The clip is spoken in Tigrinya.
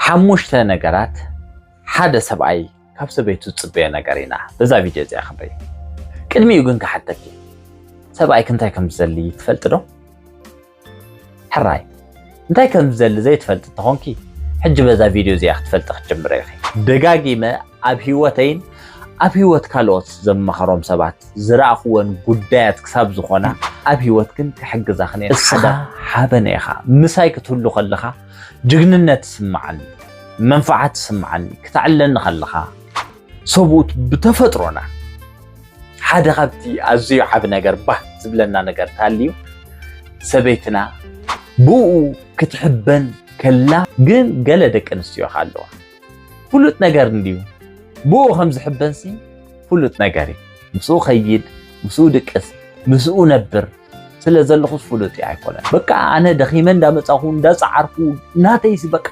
ሓሙሽተ ነገራት ሓደ ሰብኣይ ካብ ሰበይቱ ዝፅበዮ ነገር ኢና በዛ ቪድዮ እዚኣ ክንርኢ። ቅድሚኡ ግን ክሓተኪ፣ ሰብኣይክ እንታይ ከም ዝደሊ ትፈልጢ ዶ? ሕራይ እንታይ ከም ዝደሊ ዘይትፈልጢ እንተኾንኪ፣ ሕጂ በዛ ቪድዮ እዚኣ ክትፈልጢ ክትጀምሪ ኢኺ። ደጋጊመ ኣብ ህይወተይን ኣብ ህይወት ካልኦት ዘማኸሮም ሰባት ዝረኣኽወን ጉዳያት ክሳብ ዝኾና፣ ኣብ ህይወት ግን ክሕግዛኽን እየ። እስኻ ሓበነ ኢኻ። ምሳይ ክትህሉ ከለኻ ጅግንነት ይስምዓኒ፣ መንፍዓት ይስምዓኒ። ክተዕልለኒ ከለኻ፣ ሰብኡት ብተፈጥሮና ሓደ ካብቲ ኣዝዩ ዓቢ ነገር ባህ ዝብለና ነገር እንተሃልዩ፣ ሰበይትና ብኡ ክትሕበን ከላ። ግን ገለ ደቂ ኣንስትዮ ከ ኣለዋ፣ ፍሉጥ ነገር እንድዩ፣ ብኡ ከም ዝሕበንሲ ፍሉጥ ነገር እዩ። ምስኡ ኸይድ፣ ምስኡ ድቅስ፣ ምስኡ ነብር ስለ ዘለኹስ ፍሉጥ እዩ ኣይኮነን። በቃ ኣነ ደኺመ እንዳመጻኹ እንዳጸዓርኩ ናተይሲ በቃ